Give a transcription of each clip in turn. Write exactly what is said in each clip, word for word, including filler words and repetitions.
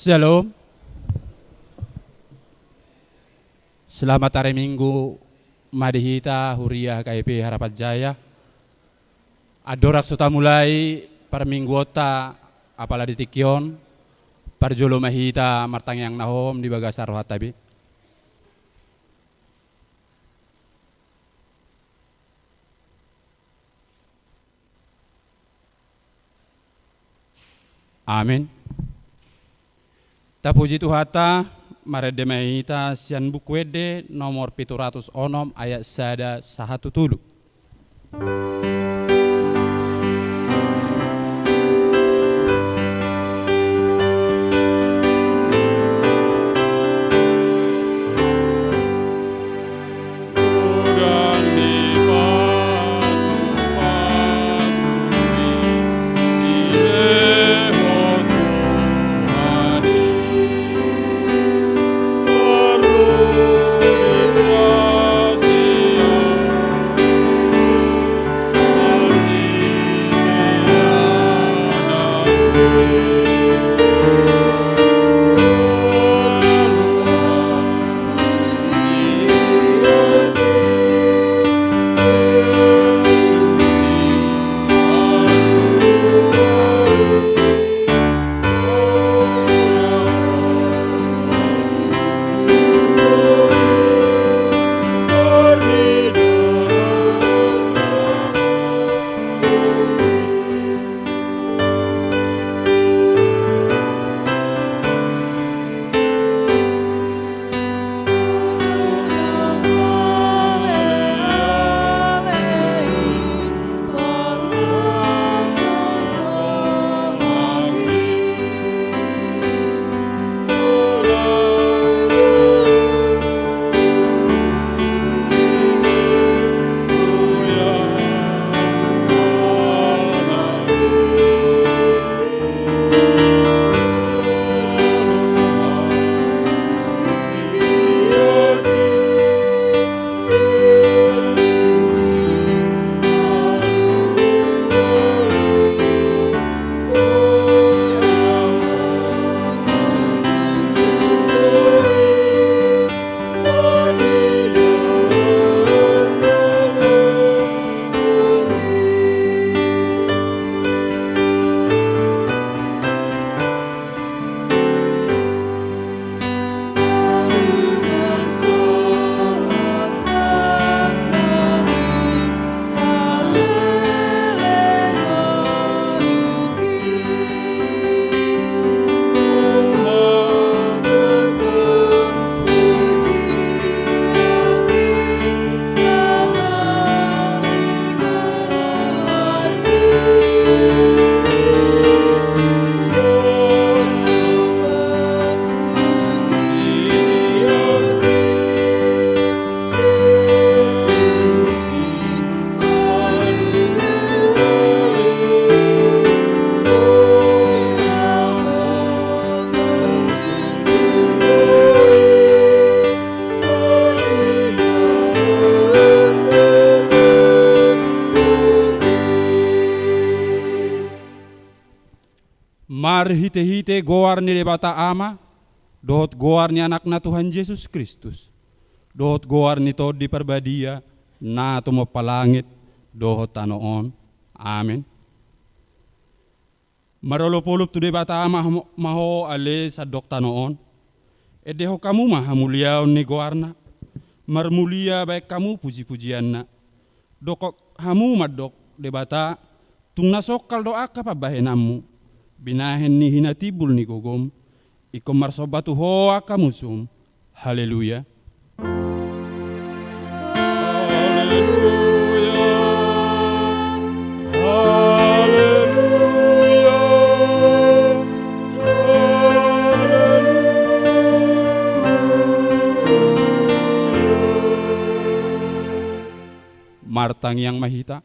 Shalom. Selamat hari Minggu ma di hita huria H K I P Harapan Jaya. Andorang so tamulai parmingguonta apala di tingki on, parjolo ma hita martangiang na hohom di bagasan rohanta be. Amin. Tapuji Tuhanta, marende ma hita sian Buku Ende nomor pitu ratus onom ayat sada sahat tu tolu. Marhite-hite goar ni Debata Ama, dohot goar ni Anakna Tuhan Jesus Kristus, dohot goar ni Tondi Parbadia, na tumompa langit dohot tano on. Amen. Marolop-olop tu Debata ma, ma ho ale sandok tano on. Endehon hamu ma hamuliaon ni goarna. Marmulia baen hamu puji-pujianna. Dokkon hamu mandok Debata, tung na songkal do angka pambahenanmu. Binahen ni hinatimbul ni gogom. Ingkon marsomba tu ho angka musum. Haleluya. Haleluya. Haleluya. Haleluya. Martangiang ma hita.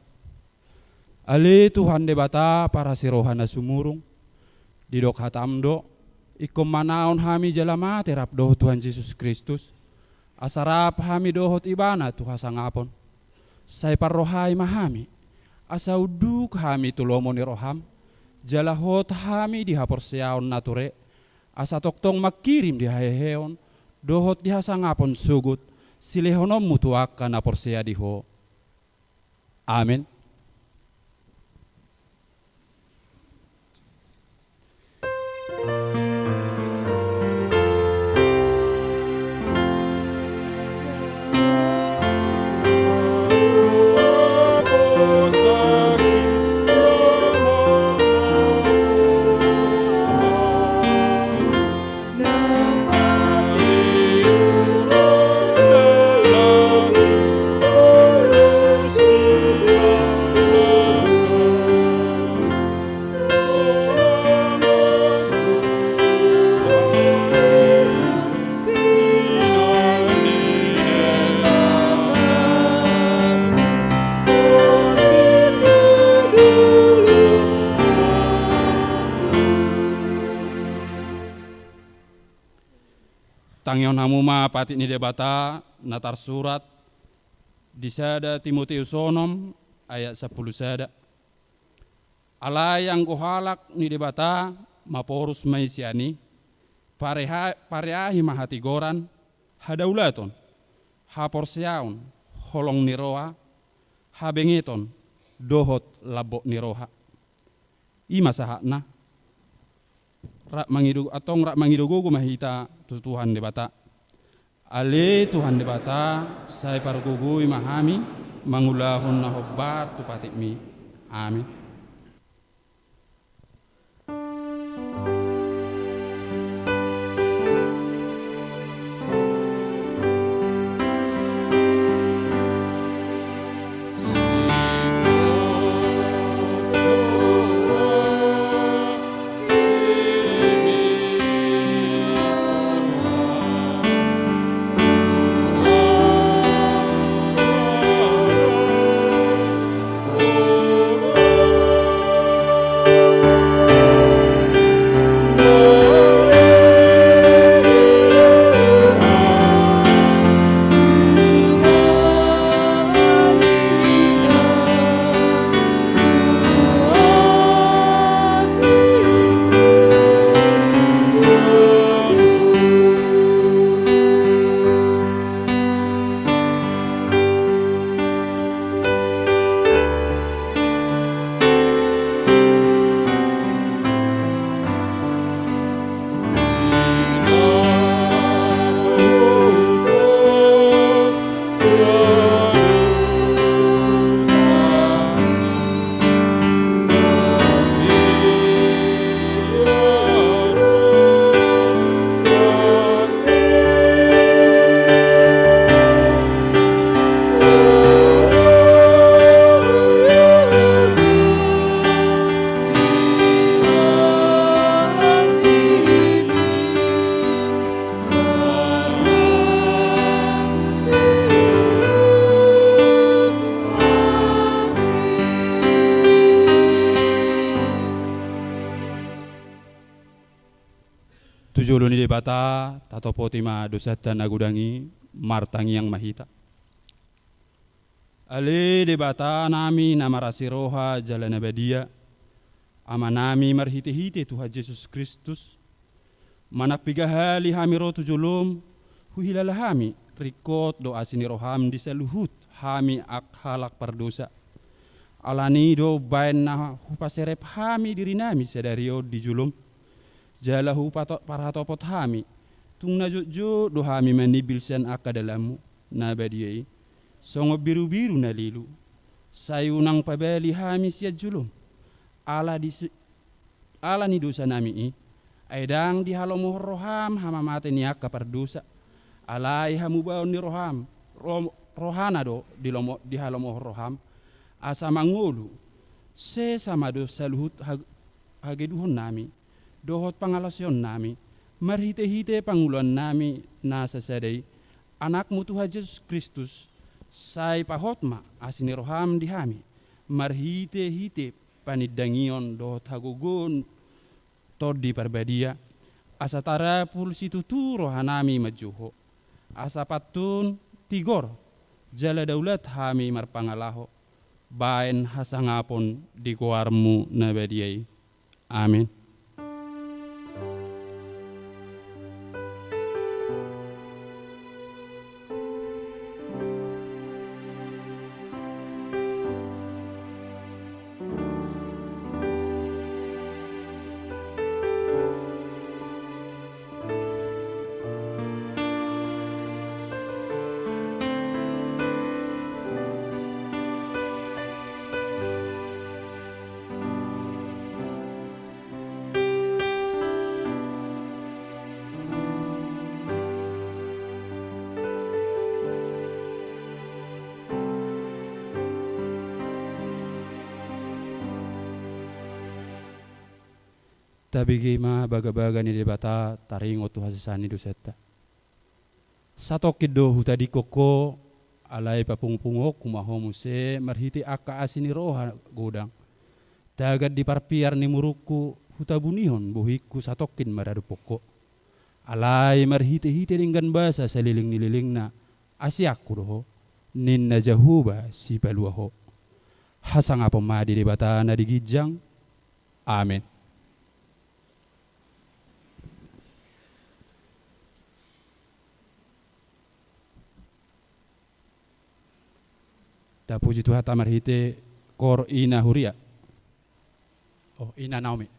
Ale Tuhan Debata, parasi roha na sumurung, didok hatam do, ingkon manaon hami jala mate rap dohot Tuhan Jesus Kristus, asa rap hami dohot Ibana tu hasangapon. Sai parrohai ma hami, asa unduk hami tu lomo ni roham, jala hot hami di haporseaon na ture, asa tongtong mangkirim di haheheon, dohot di hasangapon sogot, silehononmu tu angka na porsea di ho. Amen. Tangihon hamu ma patik ni Debata na tarsurat di sada Timoteus onom ayat sampulu sada. Alai anggo halak ni Debata maporus ma i sian i, pareha-, pareahi ma hatigoran, hadaulaton, haporseaon, holong ni roha, habengeton, dohot lambok ni roha. I ma sahatna. Rap mangido, antong rap mangido gogo ma hita tu Tuhan Debata. Ale Tuhan Debata, sai pargogoi ma hami mangulahon na hombar tu patikmi. Amen. Tu jolo ni Debata, tatopoti ma dosanta na godang i, martangiang ma hita. Ale Debata nami na marasi roha jala na badia, Amanami, marhitehite Tuhan Jesus Kristus, manang piga hali hami ro tu jolom, huhilala hami ringkot do asi ni roham di saluhut hami angka halak pardosa. Alani do umbaen na hupaserep hami dirinami sadari on di jolom, jala hupato-, parhatopot hami, tung na jotjot do hami manimbil sian angka dalanmu na badia i, songon birubiru na lilu. Sai unang pabali hami sian jolom, ala di si-, ala ni dosanami i, ai ndang dihalomohon roham hamamate ni angka pardosa, alai hamubaon ni roham, ro-, rohana do dilomo-, dihalomohon roham, asa mangolu, sesa ma do saluhut hag-, hageduhonnami, dohot pangalaosionnami, marhitehite panguluannami na sasada i, Anakmu Tuhan Jesus Kristus, sai pahot ma asi ni roham di hami, marhitehite panindangion dohot hagogoon Tondi Parbadia, asa tarapul situtu rohanami manjou Ho, asa pantun, tigor, jala daulat hami marpangalaho, baen hasangapon di goarmu na badia i. Amin. Tabege ma bagabaga ni Debata taringot tu hasesaan ni dosanta. Satongkin do hutadingkon Ho, alai papungupunguonku ma Ho muse marhite angka asi ni roha godang. Tagan di parpiar ni murukku, hutabunihon bohingku satongkin maradophon Ho. Alai marhitehite denggan basa saleleng ni lelengna, asianku do Ho, ninna Jahowa Sipalua Ho. Hasangapon ma di Debata na di ginjang. Amen. Tapuji Tuhanta marhite kor Ina Huria. Oh, Ina Naomi.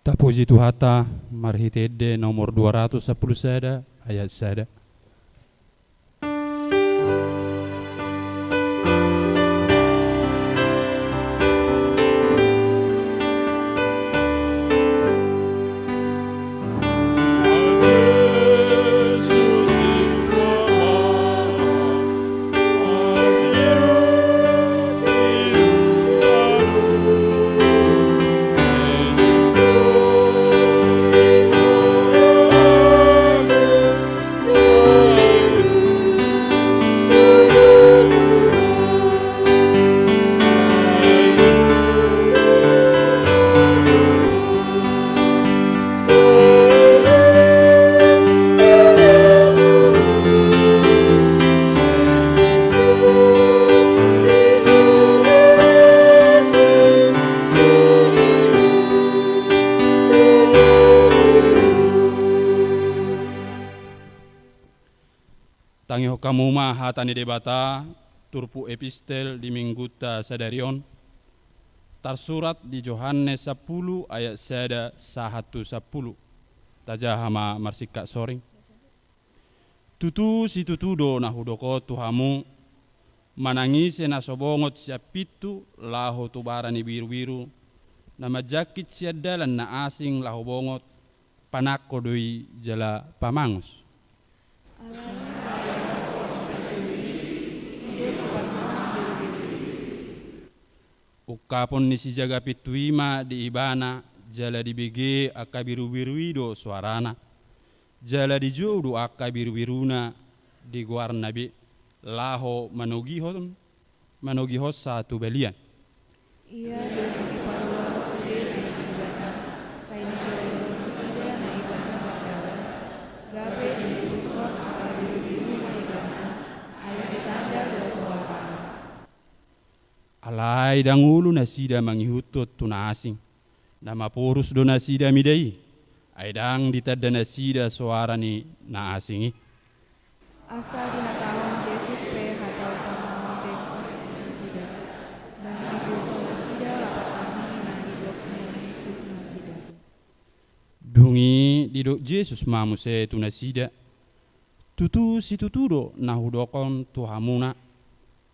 Tapuji Tuhanta marhite ende nomor dua ratus sampulu sada ayat sada. Tangihon hamu ma hata ni Debata, turpuk epistel di Minggunta sadari on, tarsurat di Johannes sampulu ayat sada sahat tu sampulu. Tajaha ma marsingkat soring. Tutu situtu do na hudok on tu hamu, manang ise na so bongot sian pintu laho tu bara ni birubiru, na manjangkit sian dalan na asing laho bongot, panangko do i jala pamangus. Alai na bongot sian pintu i, i do sipanganon birubiru i. Ungkapon ni sijaga pintu i ma di ibana, jala dibege angka birubiru i do soarana. Jala dijou do angka birubiruna di goarna be, laho manogihon, manogihonsa tu balian. Ia do diparuar sude na di ibana, sai dijou do nasida na ibana mardalan, gabe diihuthon angka birubiru na ibana, ai ditanda do soarana. Alai ndang olo nasida mangihuthon tu na asing. Na maporus do nasida mida i, ai ndang ditanda nasida soara ni na asing i. Asa dihatahon Jesus pe hata umpama on be tu nasida. Ndang diboto nasida lapatan i na nidokna i tu nasida. Dung i didok Jesus ma muse tu nasida, tutu situtu do na hudok on tu hamuna,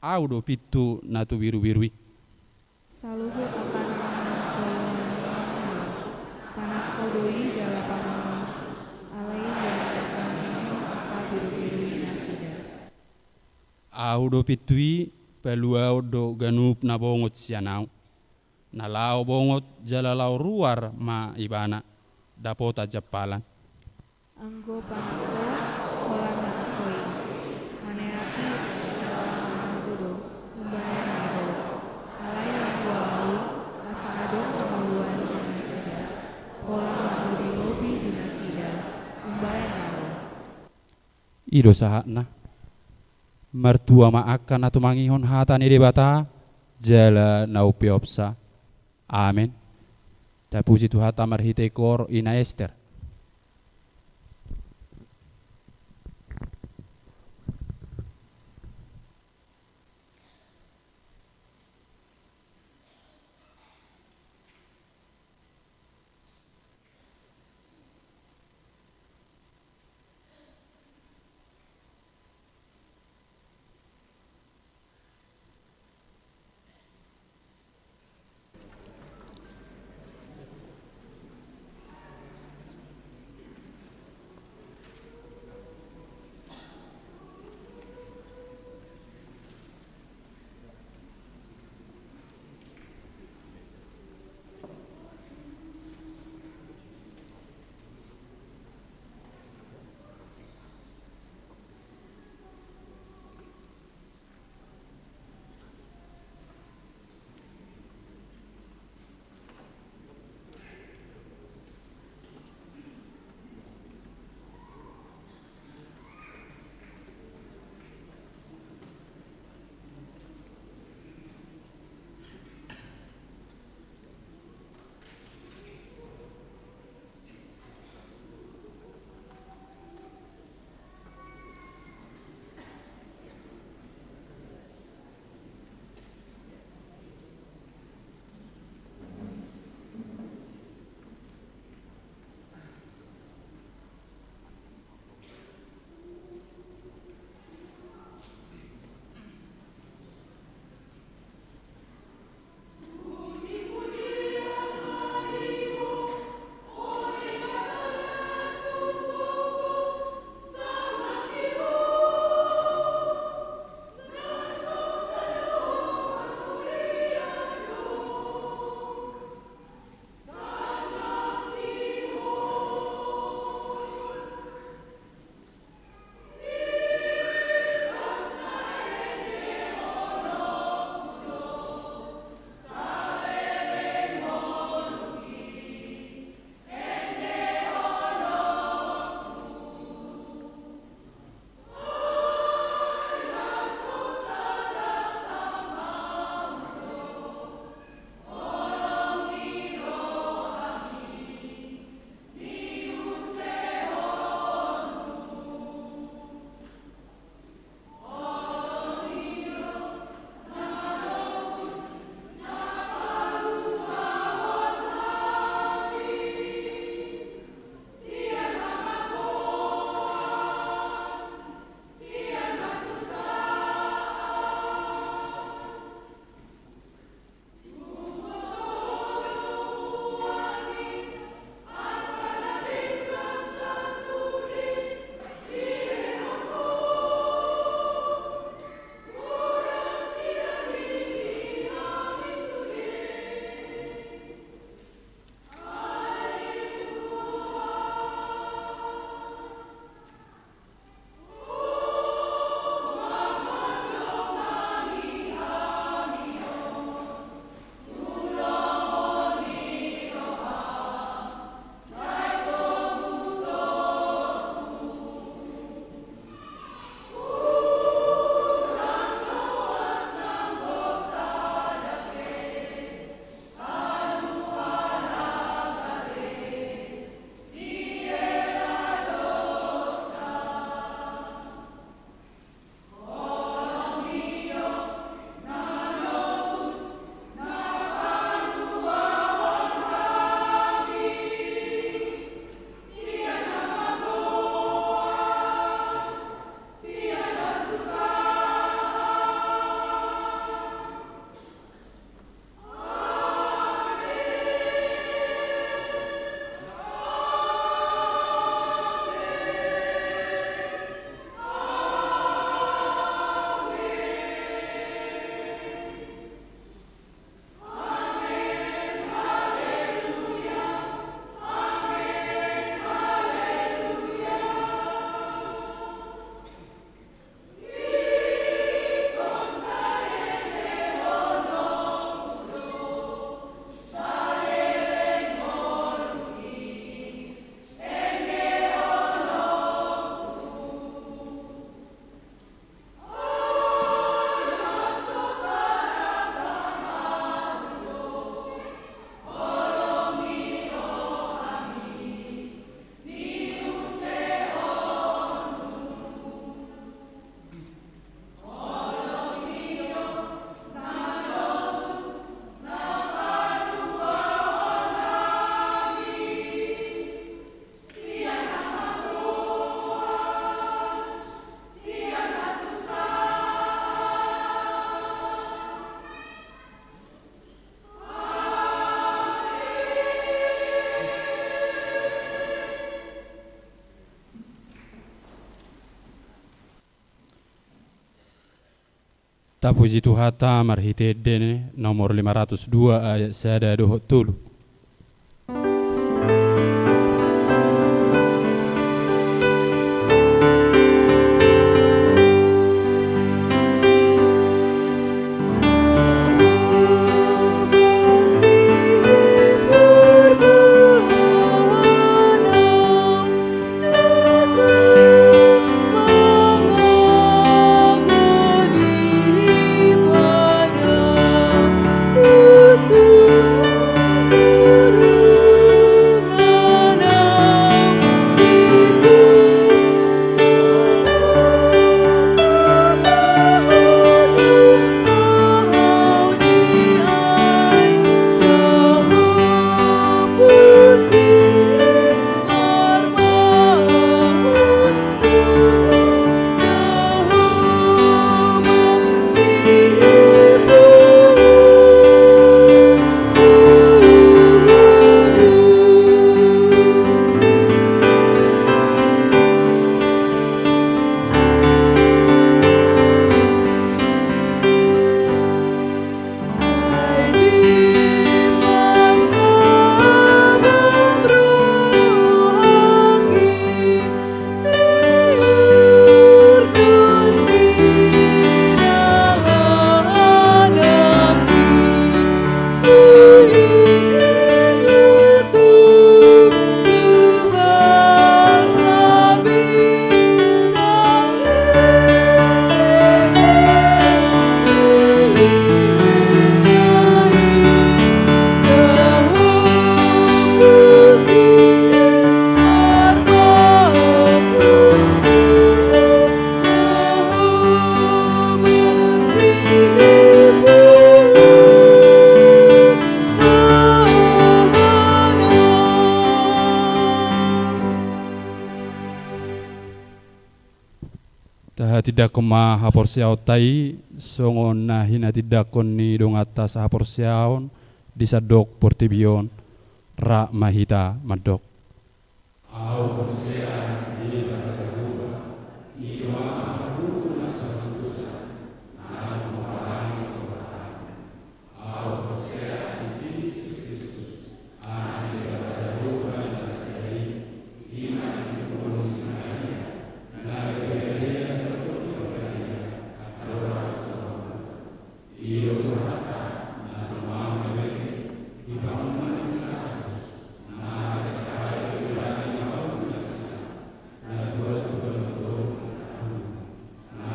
Ahu do pintu na tu birubiru i. Saluhut angka na manjoloan i, panangko do i jala pamangus, alai ndang mangihon angka birubiru i nasida. Ahu do pintu i, paluaon do ganup na bongot sian ahu. Na laho bongot jala laho ruar ma ibana, dapotan jampalan. Anggo panangko, holan manangko i. Maneati, jala mangago do, umbahen na ro. Alai anggo ahu, asa adong hangoluan di nasida, holan marlobilobi di nasida, umbahen na ro. I do sahatna. Martua ma angka na tumangihon hata ni Debata, jala na umpeopsa. Amen. Tapuji Tuhanta marhite koor Ina Ester. Tapuji Tuhanta marhite ende nomor lima ratus dua ayat sada dohot tolu. Tahatindangkon ma haporseaonta i songon na hinatindangkon ni donganta sahaporseaon di sandok portibi on. Rap ma hita mandok. Ahu porsea di Debata Jahowa, i do Ama parhundul na so mardosa, na umpomparangi cobaan. Ahu porsea di Jesus Kristus, Anak ni Debata Jahowa na sada i, i ma na pinungkun ni si Maria, na gabe gadea sian Pontio Pilato, andorang so marhundul. I do Tuhanta, na tumangihon panguhuman ni si Pilatus, na mangalehon hata di bagasan ni Debata, na tua tu banua toru, na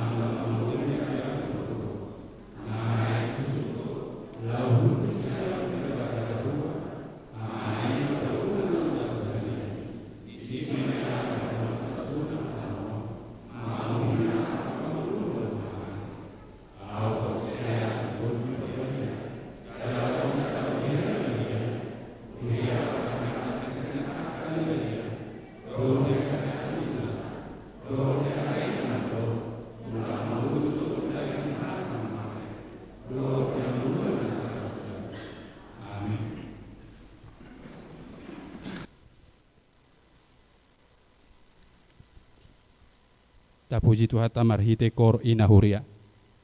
Tapuji Tuhanta marhite koor ina huria.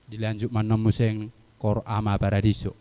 Dilanjut ma annon muse koor ama paradiso.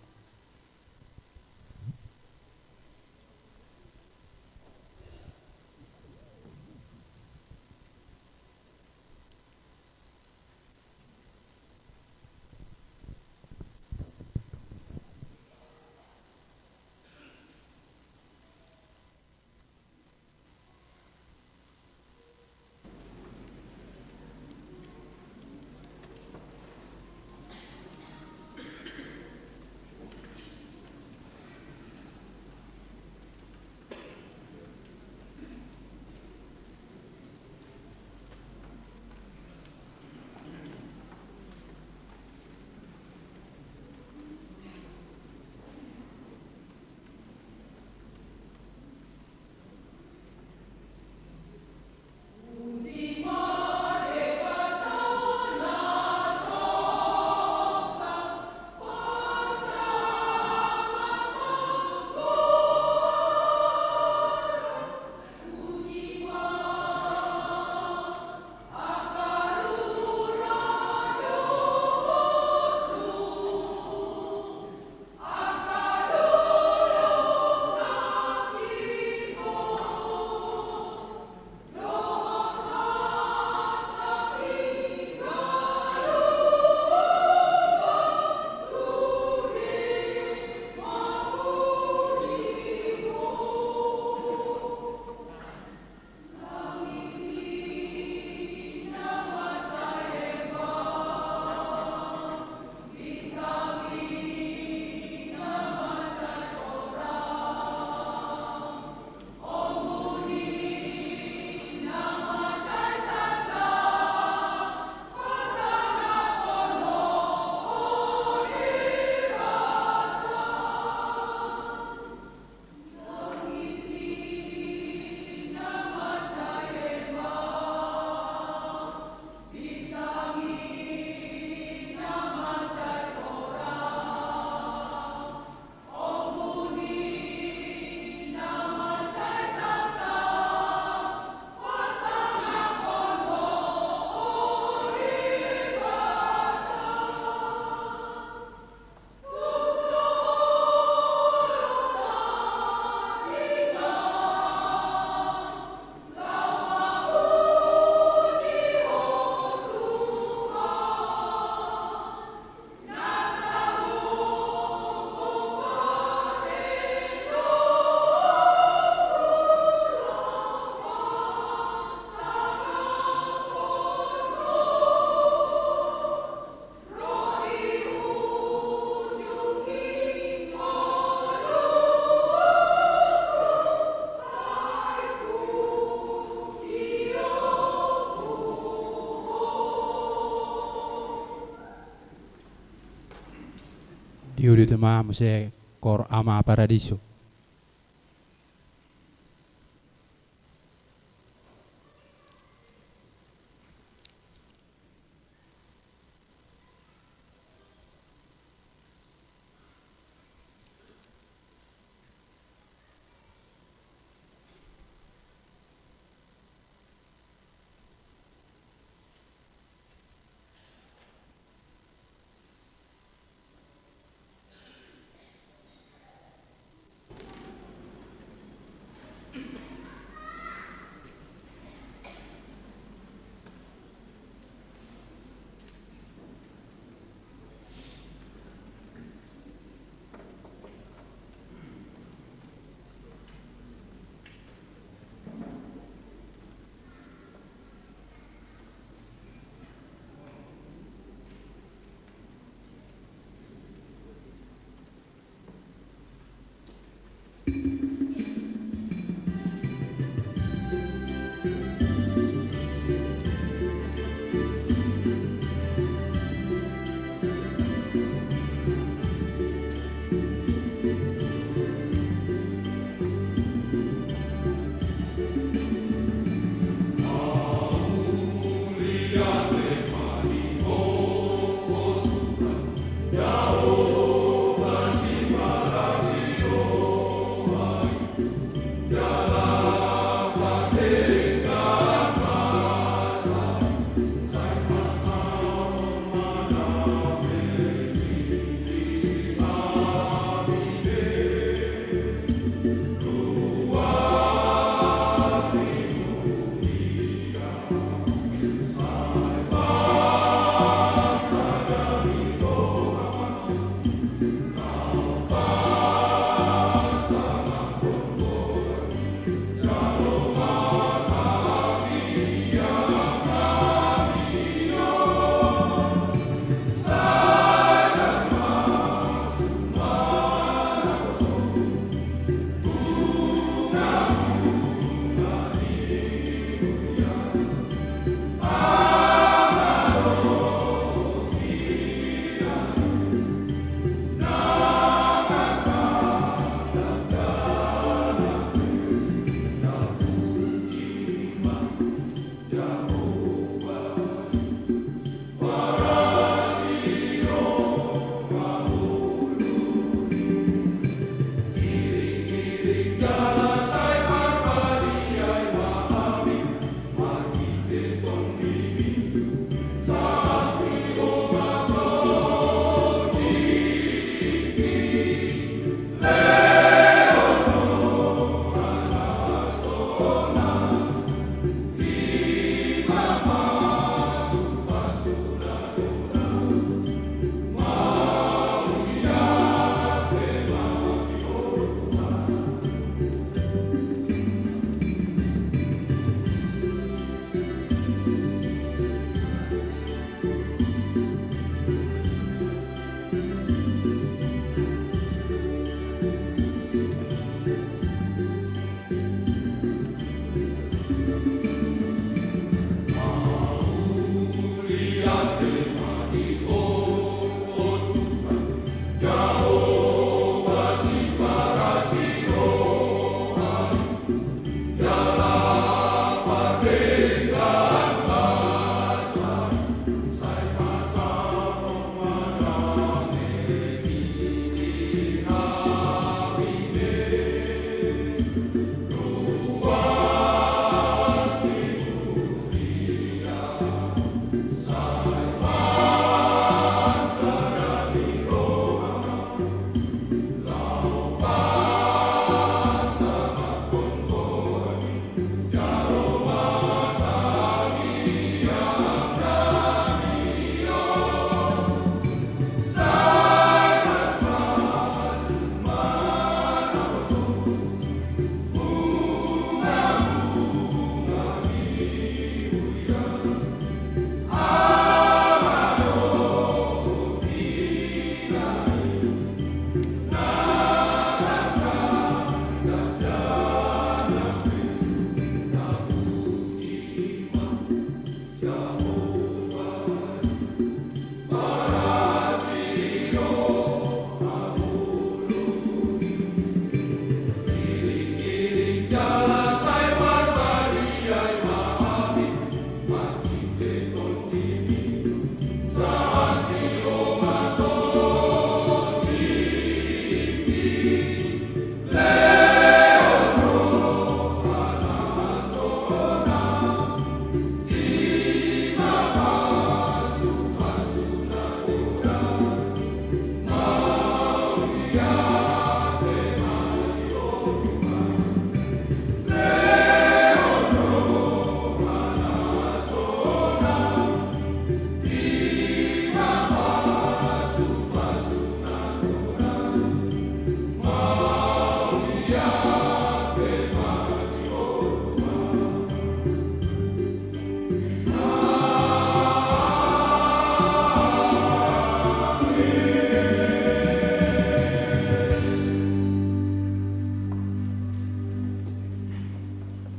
Iuduti ma muse kor Ama Paradiso.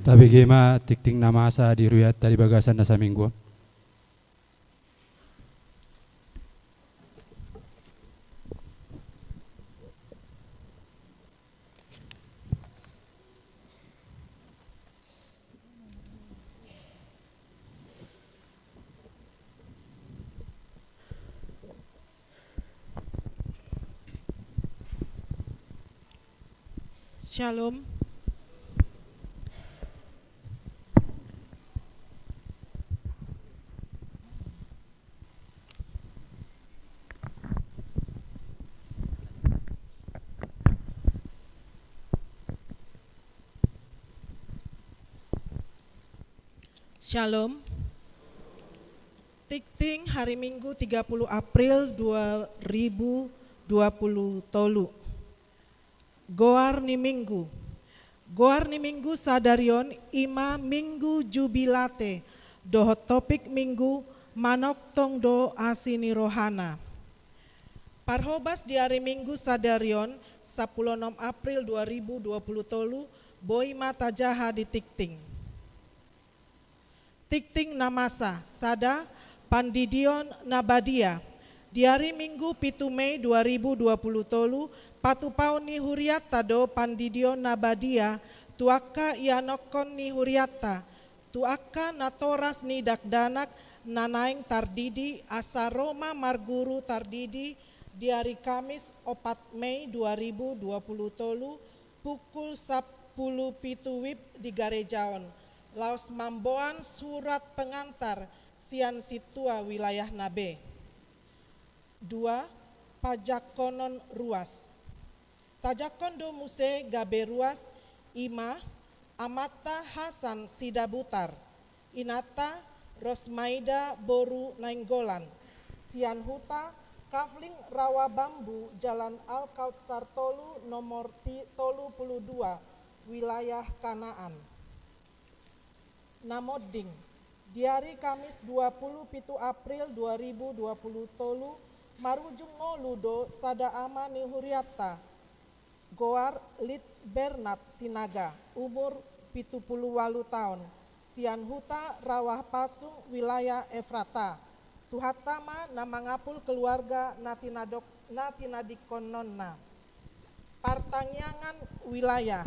Tabege ma tingting na masa di ruatta di bagasan na saminggu on. Shalom. Shalom. Tingting hari Minggu tiga puluh April dua ribu dua puluh tolu. Goar ni Minggu. Goar ni Minggu sadari on i ma Minggu Jubilate, dohot topik Minggu, manongtong do asi ni rohana. Parhobas di ari Minggu sadari on, sampulu onom April dua ribu dua puluh tolu, boi ma tajaha di tingting. Tingting na masa, sada, pandidion na badia. Di ari Minggu pitu Mei dua ribu dua puluh tolu, patupaon ni hurianta do pandidion na badia, tu angka ianakhon ni hurianta, tu angka natoras ni dakdanak na naeng tardidi, asa ro ma marguru tardidi, di ari Kamis opat Mei dua ribu dua puluh tolu, pukul sampulu pitu wib di gareja on, laos mamboan surat pengantar sian sintua wilayahna be. Dua, pajakkonon ruas. Tajangkon do muse gabe ruas, i ma amanta Hasan Sidabutar, inanta Rosmaida boru Nainggolan, sian huta Kafling Rawa Bambu, Jalan Al-Kautsar tolu, nomor ti-, tolu puluh dua, wilayah Kanaan. Na monding, di ari Kamis dua puluh pitu April dua ribu dua puluh tolu, marujung ngolu do sada ama ni hurianta, goar Lit Bernard Sinaga, umur pitu puluh ualu taon, sian huta Rawa Pasung, wilayah Efrata. Tuhanta ma na mangapul keluarga na tinadok-, na tinadingkononna. Partangiangan wilayah.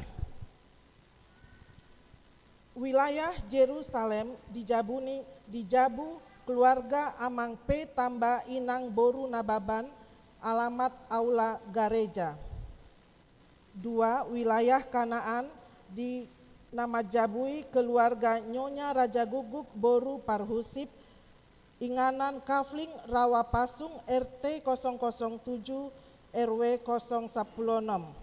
Wilayah Jerusalem, di jabu ni, di jabu keluarga Amang P Tamba Inang boru Nababan, alamat Aula Gareja. Dua, wilayah Kanaan, di na manjabui keluarga Nyonya Rajagukguk boru Parhusip, inganan Kafling Rawa Pasung, R T kosong kosong tujuh, R W kosong sampulu onom.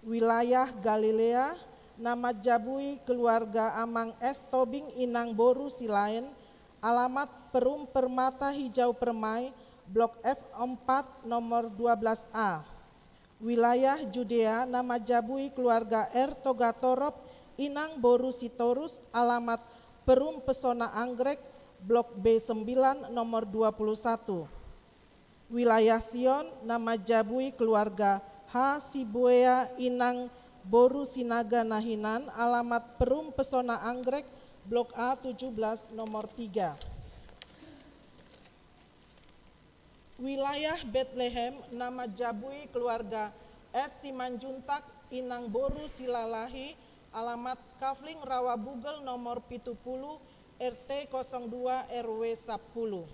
Wilayah Galilea, na manjabui keluarga Amang S Tobing Inang boru Silaen, alamat Perum Permata Hijau Permai, Blok F empat, nomor dua belas A. Wilayah Judea, na manjabui keluarga R Togatorop Inang boru Sitorus, alamat Perum Pesona Anggrek, Blok B sembilan, nomor dua puluh satu. Wilayah Sion, na manjabui keluarga H Sibuea Inang boru Sinaga na hinan, alamat Perum Pesona Anggrek, Blok A tujuh belas, nomor tiga. Wilayah Betlehem, na manjabui keluarga S Simanjuntak Inang boru Silalahi, Alamat Kafling Rawa Bugel nomor pitu pulu, R T kosong dua, R W sapulu.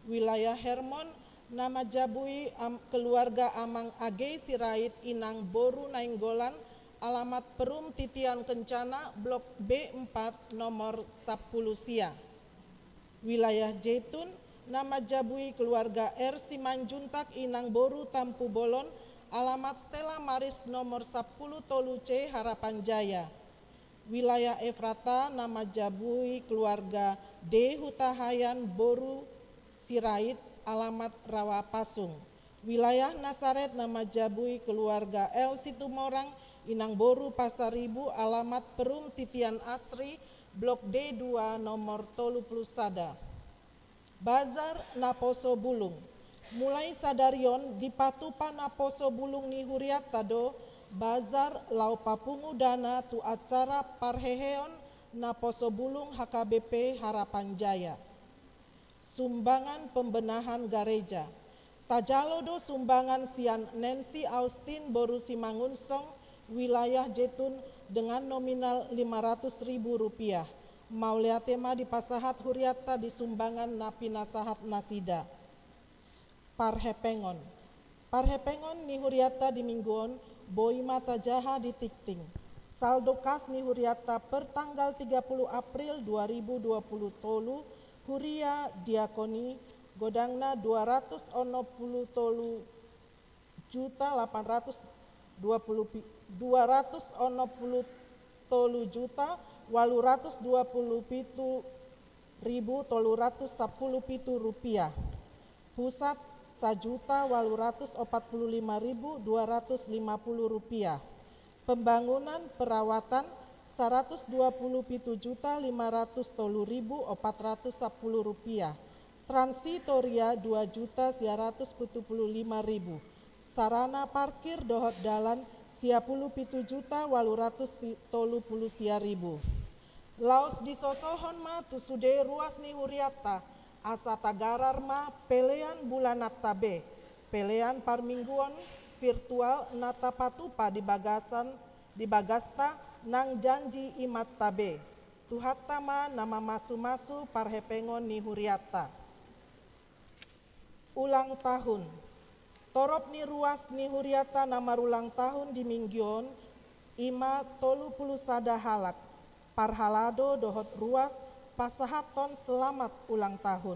Wilayah Hermon, na manjabui am-, keluarga Amang Agei Sirait inang boru Nainggolan, alamat Perum Titian Kencana, Blok B empat, nomor sapulu sia. Wilayah Jeitun, na manjabui keluarga R Simanjuntak inang boru Tampubolon, alamat Stella Maris nomor sapulu tolu C, Harapan Jaya. Wilayah Efrata, na manjabui keluarga D Hutahayan boru Sirait, alamat Rawa Pasung. Wilayah Nasaret, na manjabui keluarga L Situmorang inang boru Pasaribu, alamat Perum Titian Asri, Blok D dua, nomor tolu pulu sada. Bazar naposo bulung. Mulai sadari on dipatupa naposo bulung ni hurianta do bazar laho papungu dana tu acara parheheon naposo bulung H K B P Harapan Jaya. Sumbangan pembenahan gareja. Tajalo do sumbangan sian Nancy Austin boru Simangunsong, wilayah Jeitun, dengan nominal lima ratus ribu rupiah. Mauliate ma dipasahat hurianta di sumbangan na pinasahat nasida. Parhepengon. Parhepengon ni hurianta di minggu on boi ma tajaha di tingting. Saldo kas ni hurianta per tanggal tiga puluh April dua ribu dua puluh tolu, huria diakoni, godangna dua ratus onom puluh tolu juta lapan ratus dua puluh pi-, dua ratus onom puluh tolu juta walu ratus dua puluh pitu ribu tolu ratus sapuluh pitu rupiah. Pusat, sajuta walu ratus opat puluh lima ribu dua ratus lima puluh rupiah. Pembangunan perawatan, saratus dua puluh pitu juta lima ratus tolu ribu opat ratus sapuluh rupiah. Transitoria, dua juta sia ratus pitu puluh lima ribu. Sarana parkir dohot dalan, sia puluh pitu juta walu ratus ti-, tolu puluh sia ribu. Laos disosohon ma tu sude ruas ni hurianta, asa tagarar ma pelean bulananta be, pelean parmingguon virtual na tapatupa di bagasan, di bagasta nang janji imanta be. Tuhanta ma na mamasumasu parhepengon ni hurianta. Ulang tahun. Torop ni ruas ni hurianta na marulang tahun di minggu on, i ma tolu pulu sada halak. Parhalado dohot ruas pasahathon selamat ulang tahun.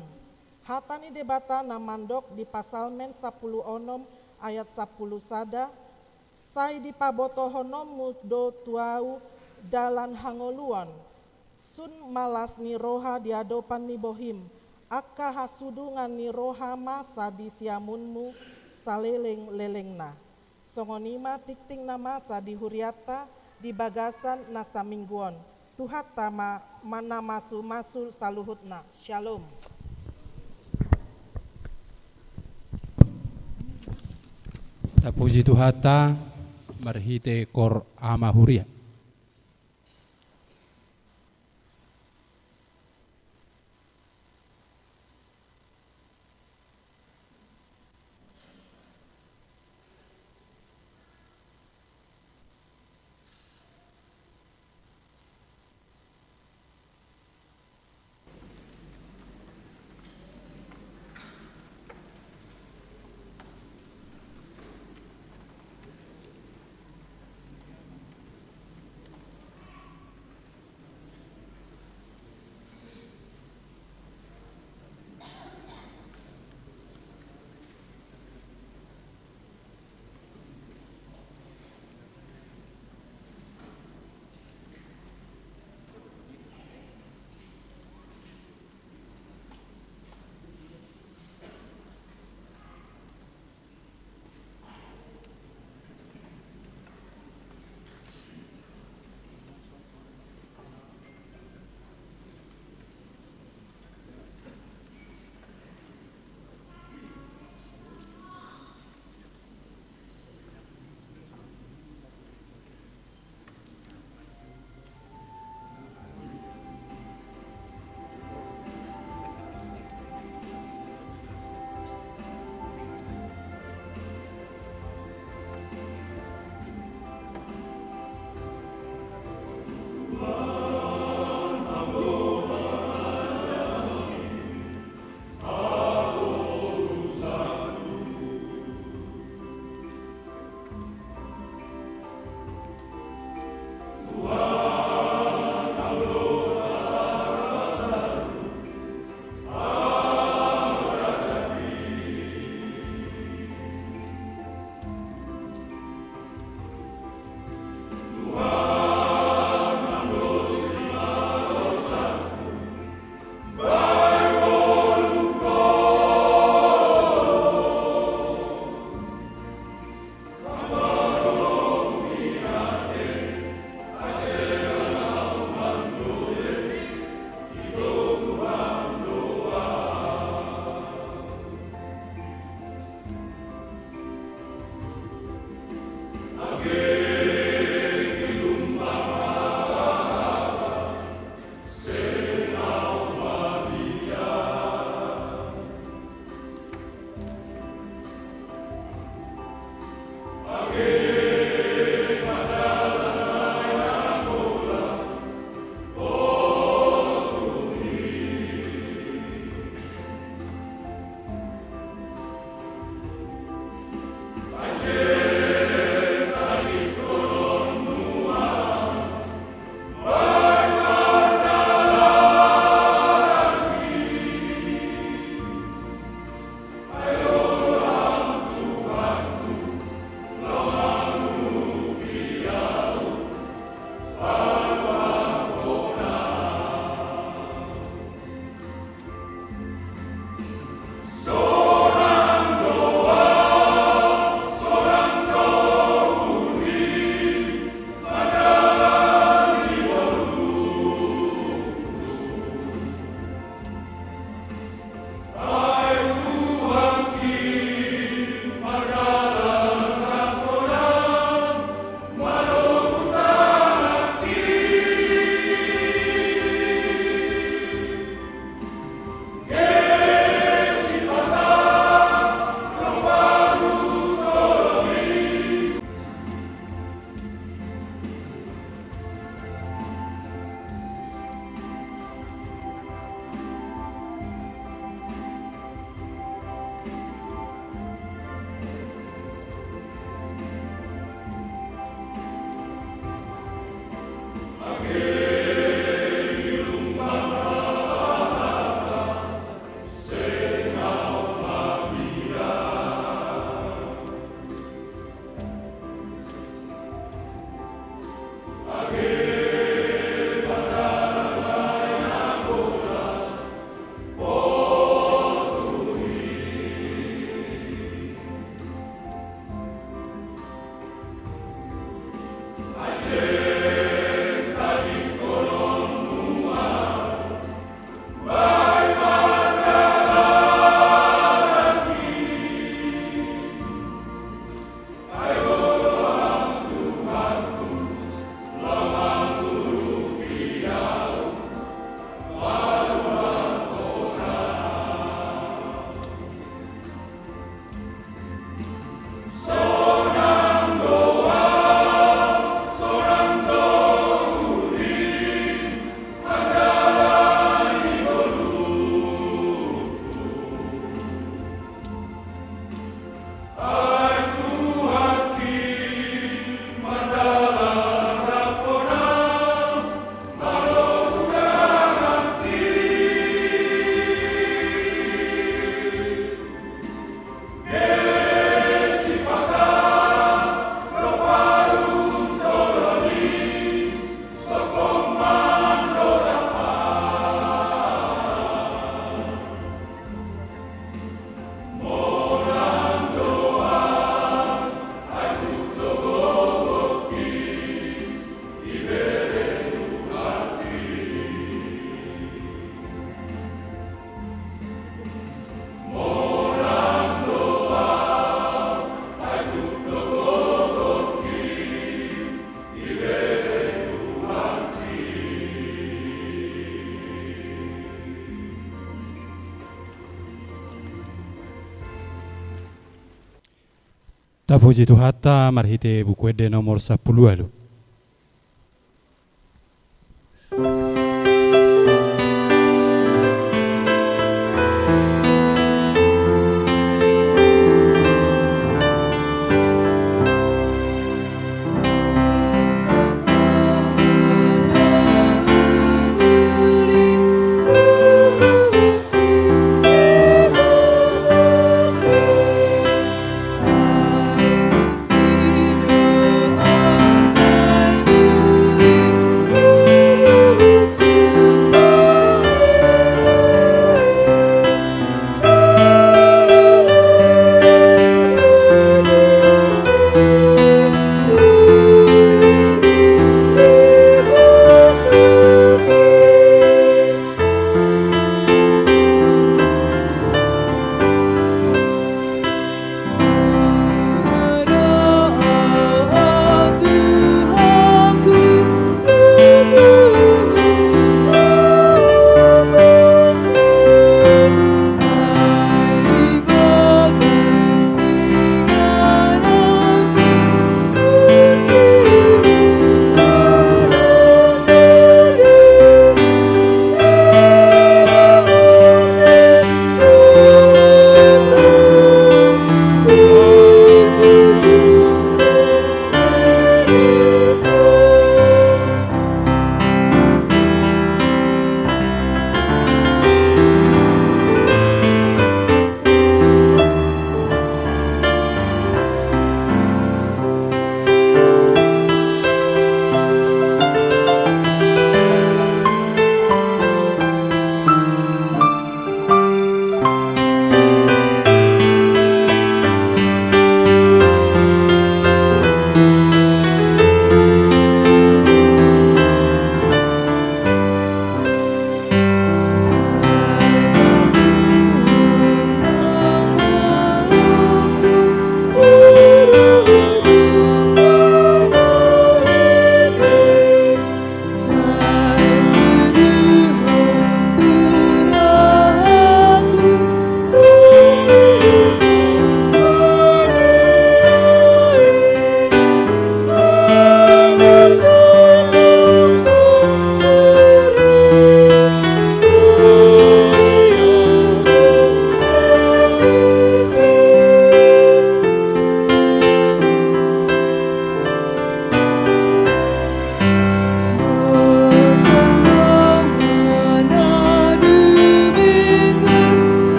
Hata ni Debata na mandok di Psalmen sapulu onom ayat sapulu sada, sai dipabotohononmu do tu ahu dalan hangoluan. Sun ma las ni roha di adopan ni bohim, angka hasudungan ni roha masa di siamunmu saleleng-lelengna. Songon i ma tingting na masa di hurianta di bagasan na saminggu on. Tuhanta ma, ma na masumasu saluhutna. Syalom. Tapuji Tuhanta marhite kor ama huria. Tapuji Tuhanta marhite Buku Ende nomor sampulu ualu.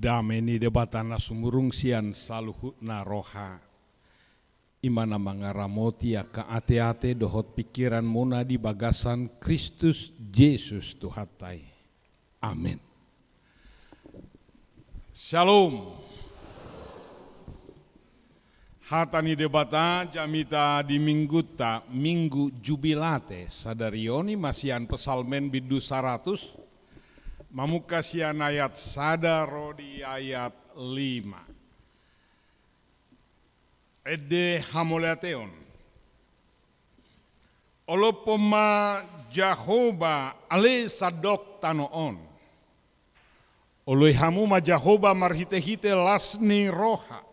Dame ni Debata na sumurung sian saluhutna roha, i ma na mangaramoti angka ateate dohot pingkiranmuna di bagasan Kristus Jesus Tuhanta i. Amen. Shalom. Hata ni Debata jamita di mingguta, Minggu Jubilate, sadari on i ma sian Psalmen bindu saratus, mamungka sian ayat sada ro di ayat lima. Ende hamauliateon. Olophon ma Jahowa ale sandok tano on. Oloi hamu ma Jahowa marhitehite las ni roha.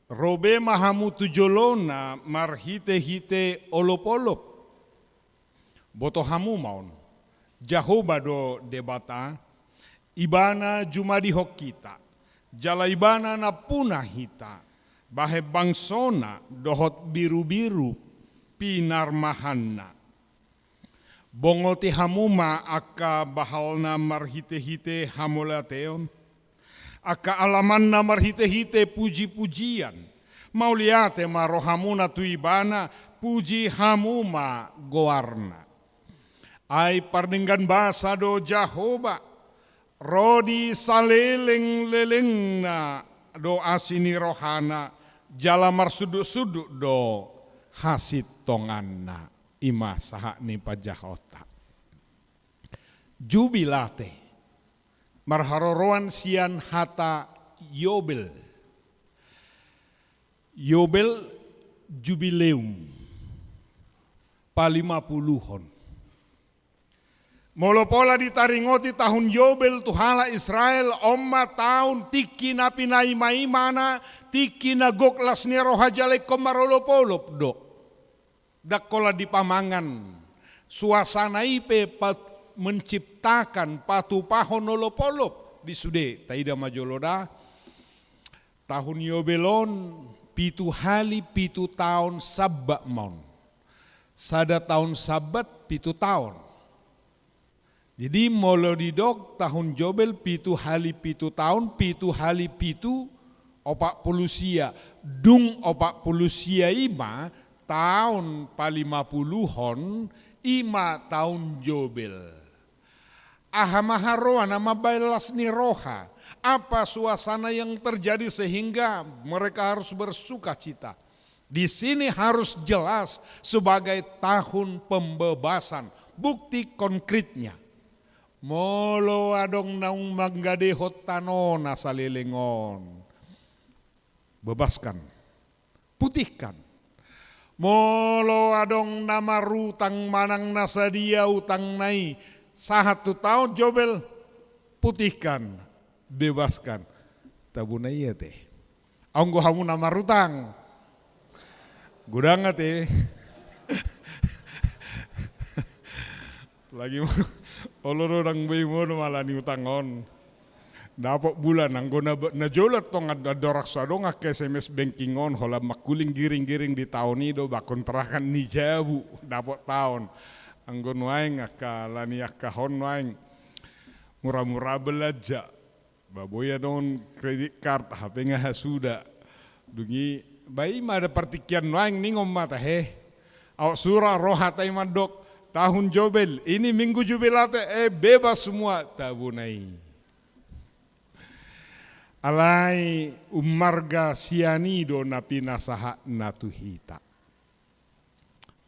Ro be ma hamu tu jolona marhitehite olopolop. Boto hamu ma on, Jahowa do Debata, Ibana jumadihon hita, jala Ibana nampuna hita, bahen bangsona dohot birubiru pinarmahanna. Bongoti hamu ma angka bahalna marhitehite hamauliateon, angka alamanna marhitehite pujipujian. Mauliate ma rohamuna tu Ibana, puji hamu ma goarna. Ai pardenggan basa do Jahowa, ro di salelenglelengna do asi ni rohana, jala marsundutsundut do hasintonganna. I ma sahat ni panjahonta. Jubilate, marharoroan sian hata Yobel. Yobel, jubileum, palimapuluhon. Molo pola ditaringoti tahun Yobel tu halak Israel, on ma taon tingki na pinaimaimana, tingki na gok las ni roha jala ingkon marolopolop do. Ndang holan dipamangan. Suasana i pe pat-, menciptakan, patupahon olopolop di sude. Taida ma jolo da. Tahun Yobel on, pitu hali pitu taon Sabbat ma on. Sada taon Sabbat, pitu taon. Jadi, molo didok tahun Yobel pitu hali pitu taon, pitu hali pitu, opat pulu sia. Dung opat pulu sia i ma, taon palimapuluhon, i ma taon Yobel. Aha ma haroa na mambahen las ni roha? Apa suasana yang terjadi sehingga mereka harus bersukacita? Di sini harus jelas sebagai tahun pembebasan. Bukti konkretnya. Molo adong naung manggadehon tanona saleleng on, bebaskan. Putihkan. Molo adong na marutang manang na sadia utangna i, sahat tu taon Yobel, putihkan. Bebaskan. Tabuna i ate. Anggo hamu na marutang. Godang ate. Lagi mo-, olo do ndang boi modom ala ni utang on. Dapot bulan, anggo na, na jolo tong ad-, andorang so adong angka S M S banking on, holan mangkuling giringgiring di taon i do, ba kontrakan ni jabu, dapot taon. Anggo nuaeng angka, ala ni angka on nuaeng. Muramura belanja. Ba boi adong credit card, hape nga hasuda. Dung i, ba i ma da partingkian nuaeng ningon ma tahe. Aut sura ro hata i mandok, tahun Yobel, ini minggu jubilate, eh, bebas semua, tabuna i. Alai ummarga sian i do na pinasahatna tu hita.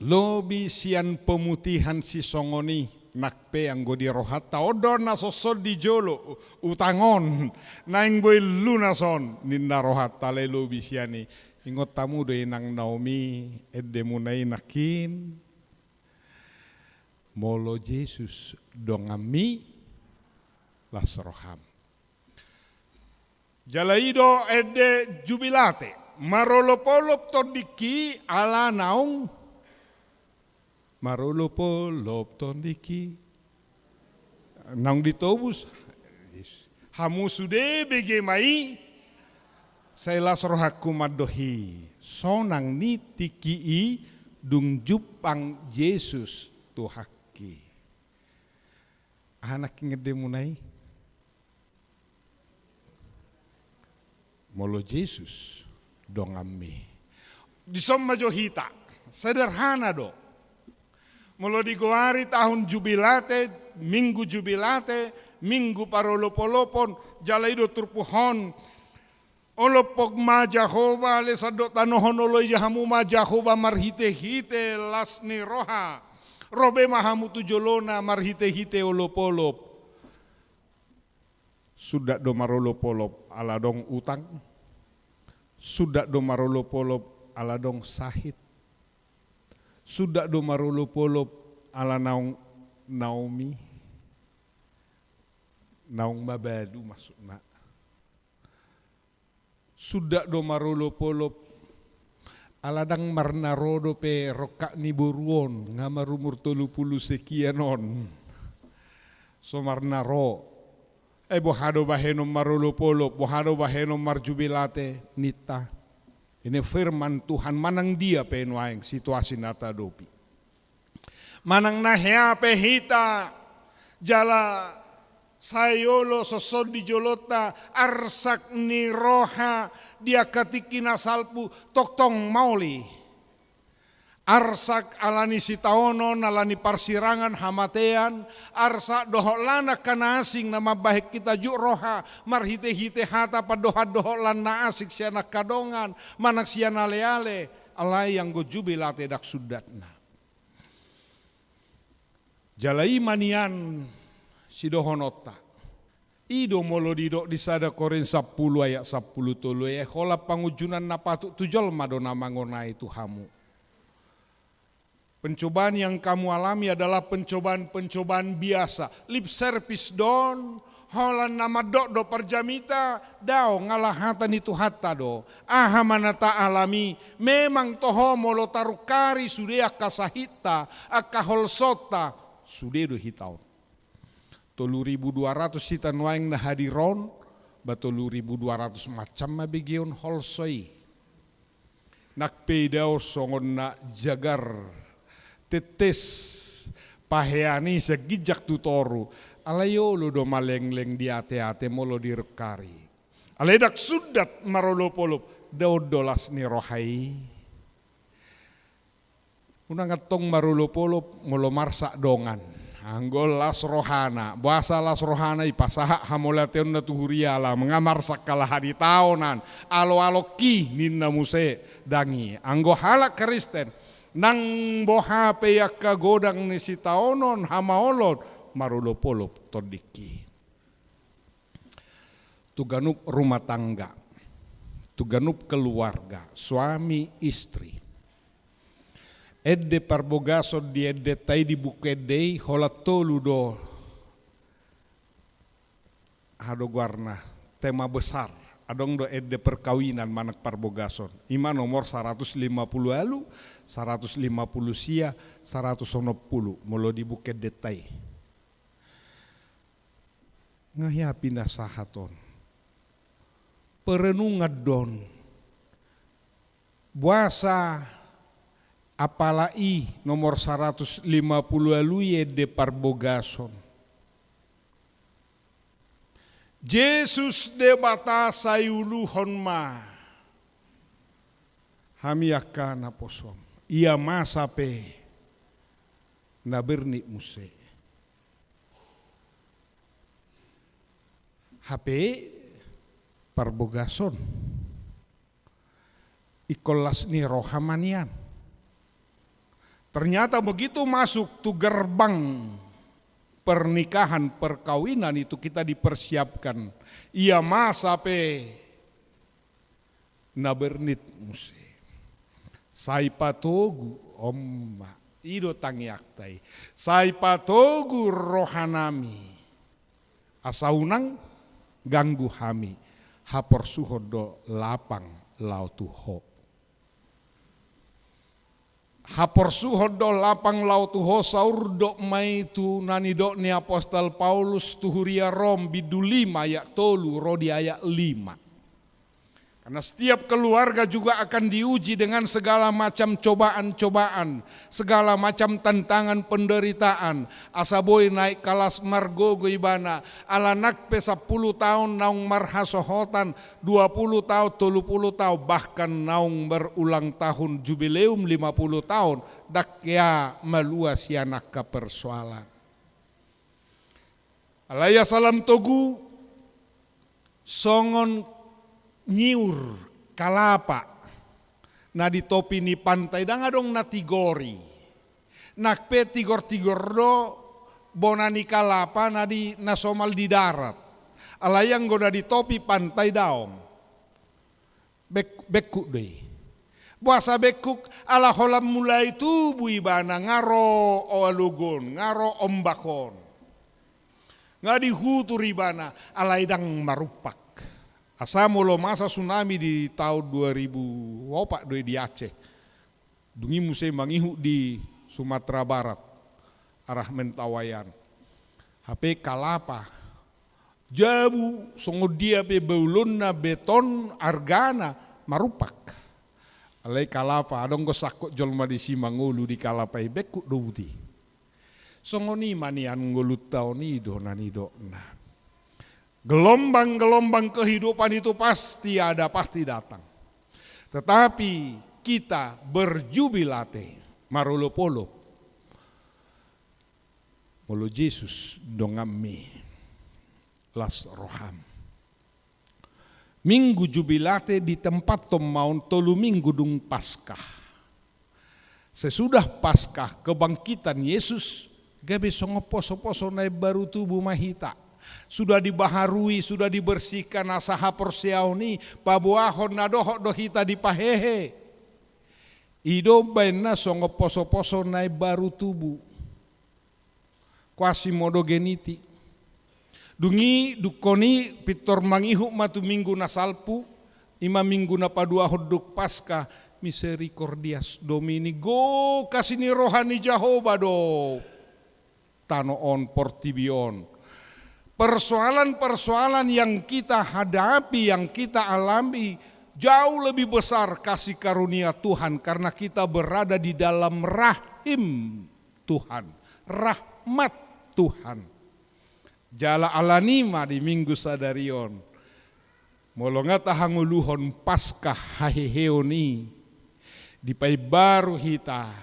Lobi sian pemutihan sisongon i, nang pe anggo di rohanta, on do na songon di jolo, utang on, naeng boi lunas on, ninna rohanta alai lobi sian i. Ingot hamu do inang Naomi, endemuna i nangkin, molo Jesus donganmi, las roham. Jala i do ende jubilate, marolopolop tondingki ala naung, marolopolop tondingki. Naung ditobus, hamu sude bege ma i, sai las rohangku mandok i, sonang ni tingki i dung jumpang Jesus Tuhanki. Aha nangkin endemuna i? Molo Jesus donganmi, dison ma jo hita. Sederhana do. Molo digoari tahun jubilate, minggu jubilate, minggu parolopolopon, jala i do turpuk on: Olophon ma Jahowa, ale sandok tanohon, olo ia hamu ma Jahowa marhitehite las ni roha. Ro be ma hamu tu jolona marhitehite olopolop. Sundat do marolopolop ala adong utang. Sundat do marolopolop ala adong sahit. Sundat do marolopolop ala naung Naomi. Naung mabalu maksudna. Sundat do marolopolop ala ndang marnaro dope rongkap ni boru on, nga marumur tolu pulu sekian on. So marnaro. Eh, boha do bahenon marolopolop, boha do bahenon marjubilate ninta? Ini firman Tuhan, manang dia pe nuaeng situasi na taadopi. Manang na hea pe hita, jala sai olo songon di jolonta, arsak ni roha di angka tingki na salpu tongtong maol i. Arsak ala ni sitaonon, ala ni parsirangan, hamatean, arsak dohot lan angka na asing na mambahen hita juk roha, marhitehite hata pandohandohot lan na asing sian angka dongan, manang sian aleale, alai anggo jubilate ndang sundatna. Jala i ma nian sidohononta. I do molo didok di sada Korint sampulu ayat sampulu tolu, eh, holan pangunjunan na patut tu jolma do na mangonai tu hamu. Pencobaan yang kamu alami adalah pencobaan-pencobaan biasa. Lip service do on, holan na mandok do parjamita, daong, ala hata ni Tuhanta do. Aha ma na taalami, memang toho molo tarungkari sude angka sahitta, angka holsonta, sude do hita on. Tolu ribu dua ratus hita nuaeng na hadir on, ba tolu ribu dua ratus macam ma begeon holso i. Nang pe idaon songon na jagar, tetes, pahean i sian ginjang tu toru, alai olo do malengleng di ateate molo dirungkari. Alai ndang sundat marolopolop, daon do las ni roha i. Unang antong marolopolop molo marsak dongan. Anggo las rohana, boasa las rohana, ipasahat hamauliateonna tu huria, ala nga marsak ala haditaonan, aloalongki ninna muse, ndang i. Anggo halak Kristen, nang boha pe i angka godang ni sitaonon, hamaolon, marolopolop tondingki. Tu ganup rumah tangga, tu ganup keluarga, suami istri. Ende parbogason di endenta i, di buku ende i, holan tolu do, aha do goarna, tema besar. Adong do ende perkawinan manang parbogason. I ma nomor saratus lima pulu ualu, saratus lima pulu sia, saratus onom pulu, molo di buku endenta i. Nga hea pinasahat on. Perenungan do on. Boasa apala i nomor saratus lima pulu ualu i ende parbogason. Jesus Debata sai uluhon ma hami angka naposom. Ia masa pe na bernit muse. Hape parbogason ingkon las ni roha ma nian. Ternyata begitu masuk tu gerbang pernikahan, perkawinan itu kita dipersiapkan. Ia masa pe na bernit muse. Sai patogu, on ma. I do tangiangta i. Sai patogu rohanami. Asa unang ganggu hami. Haporsuhon do lapang laho tu Ho. Haporsuhon do lapang laho tu Ho, saurdot ma i tu na nidok ni apostel Paulus tu huria Rom, bindu lima ayat tolu ro di ayat lima. Karena setiap keluarga juga akan diuji dengan segala macam cobaan-cobaan, segala macam tantangan penderitaan. Asa boi naik kelas margogo ibana, ala nang pe sampulu taon naung marhasohotan, dua pulu taon, tolu pulu taon, bahkan naung berulang tahun jubileum lima pulu taon, ndang hea malua sian angka persoalan. Alai asa lam togu, songon nyiur kalapa na di topi ni pantai, ndang adong na tigori. Nang pe tigor-tigor do bona ni kalapa na di, na somal di darat. Alai anggo na di topi pantai daong. Bek-, bengkuk do i. Boasa bengkuk? Ala holan mulai tubu ibana, nga ro alogon, nga ro ombak on. Nga dihutur ibana, alai ndang marumpak. Asa molo masa tsunami di taon dua ribu opat do i di Aceh. Dung i muse mangihut di Sumatera Barat, arah Mentawai an. Hape kalapa, jabu, songon dia pe baulonna, beton, argana, marumpak. Alai kalapa, adong do sangkot jolma disi mangolu di kalapa i, bengkuk do buti. Songon i ma nian ngolunta on, i do na nidokna. Gelombang-gelombang kehidupan itu pasti ada, pasti datang. Tetapi kita berjubilate, marolop-olop, molo Jesus donganmi, las roham. Minggu Jubilate ditempathon ma on tolu minggu dung Paskah. Sesudah Paskah, kebangkitan Yesus, gabe songon poso-poso na imbaru tubu ma hita. Sudah dibaharui, sudah dibersihkan asa haporseaon i, paboahon na dohot do hita dipahehe. I do umbahen na songon poso-poso na imbaru tubu. Quasimodogeniti. Dung i, dungkon i, pintor mangihut ma tu minggu na salpu, i ma minggu na paduahon dung Paskah, misericordias Domini, gok asi ni roha ni Jahowa do tano on, portibi on. Persoalan-persoalan yang kita hadapi, yang kita alami, jauh lebih besar kasih karunia Tuhan karena kita berada di dalam rahim Tuhan, rahmat Tuhan. Jala alani ma di minggu sadari on, molo nga tahangoluhon Paskah haheheon i, dipaimbaru hita,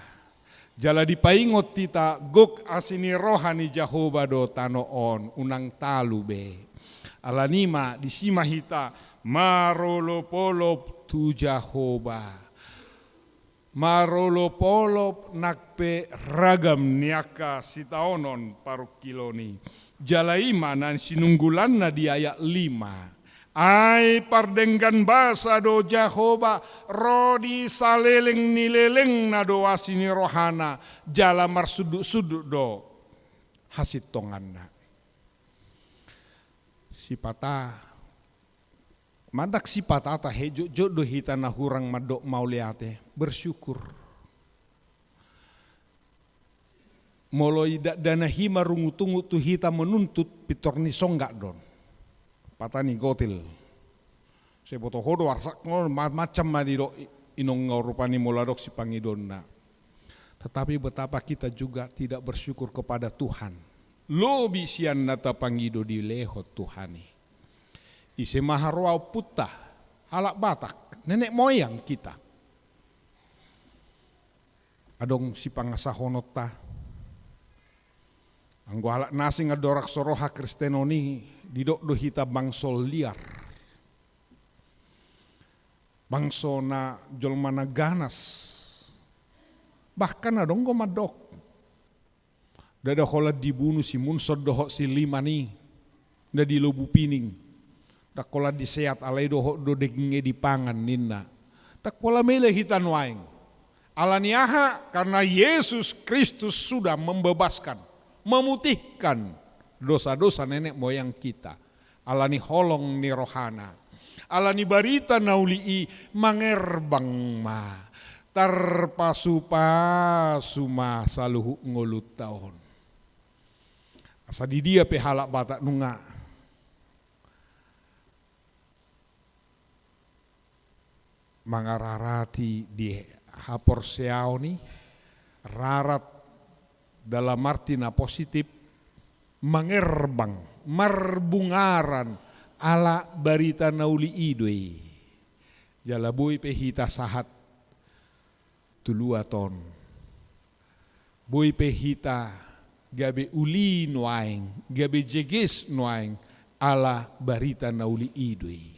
jala dipaingot hita, gok asi ni roha ni Jahowa do tano on, unang talu be. Alani ma disi ma hita marolop-olop tu Jahowa. Marolop-olop nang pe ragam ni angka sitaonon parungkilon i. Jala i ma na sinunggulanna di ayat lima. Ai pardenggan basa do Jahowa, ro di saleleng ni lelengna do asi ni rohana, jala marsundut-sundut do hasintonganna. Sipata Mandak sipatata he, jotjot do hita na hurang mandok mauliate, bersyukur. Molo i dakdanak i marungutungut tu hita manuntut, pintor ni songgak do on. Pata ni gotil. Sai boto ho do arsak on, ma-, macam ma didok i-, inong on rupani molo adong sipangidoonna. Tetapi betapa kita juga tidak bersyukur kepada Tuhan. Lobi sian na tapangido dilehon Tuhan i. Ise ma haroa ompunta, halak Batak, nenek moyang kita. Adong sipangasahononta. Anggo halak na asing andorang so ro hakristenon i, didok do hita bangso liar. Bangso na jolma na ganas. Bahkan adong do mandok. Ndada holan dibunu si Munson dohot si Liman i, nda di Lobu Pining. Ndang holan diseat alai dohot do daging i dipangan ninna. Ndang holan mele hita nuaeng. Alani aha? Karena Yesus Kristus sudah membebaskan, memutihkan dosa-dosa nenek moyang kita. Alani holong ni rohana. Alani barita na uli i mangerbang ma. Tarpasu-pasu ma saluhut ngolunta on. Asa di dia pe halak Batak nunga. mangararati di haporseaon i, rarat dalam arti na positif, mangerbang, marbungaran ala barita na uli i do i. Jala boi pe hita sahat tu luat on. Boi pe hita gabe uli nuaeng, gabe jeges nuaeng, ala barita na uli i do i.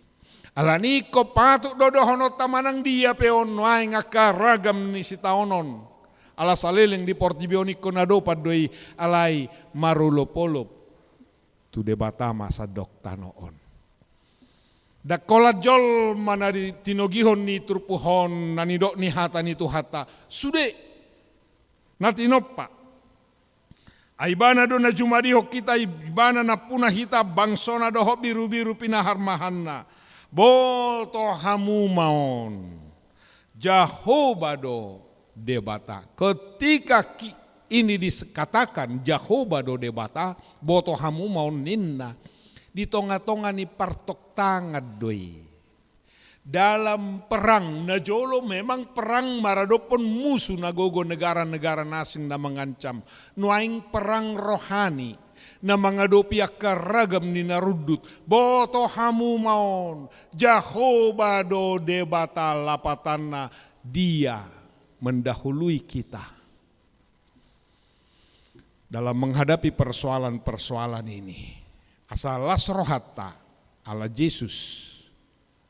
Alani ingkon patut do dohononta manang dia pe on nuaeng angka ragam ni sitaonon. Ala saleleng di portibi on ingkon adopan do i, alai marolopolop tu Debata ma sandok tano on. Ndang holan jolma na di tinogihon ni turpuk on na nidok ni hata ni Tuhanta. Sude. Na tinompa. Ai Ibana do na jumadihon hita, Ibana nampuna hita, bangsona dohot birubiru pinaharmahanna. Boto hamu ma on. Jahowa do Debata. Ketika ki-, ini dikatakan Jahowa do Debata, boto hamu ma on ninna. Di tongatonga ni partoktangan do i. Dalam perang, na jolo memang perang maradophon musu na gogo, negara-negara na asing na mangancam. Nuaeng perang rohani na mangadopi angka ragam ni na rundut. Boto hamu ma on, Jahowa do Debata lapatanna, Dia mendahului kita dalam menghadapi persoalan-persoalan ini. Asa las rohanta, ala Jesus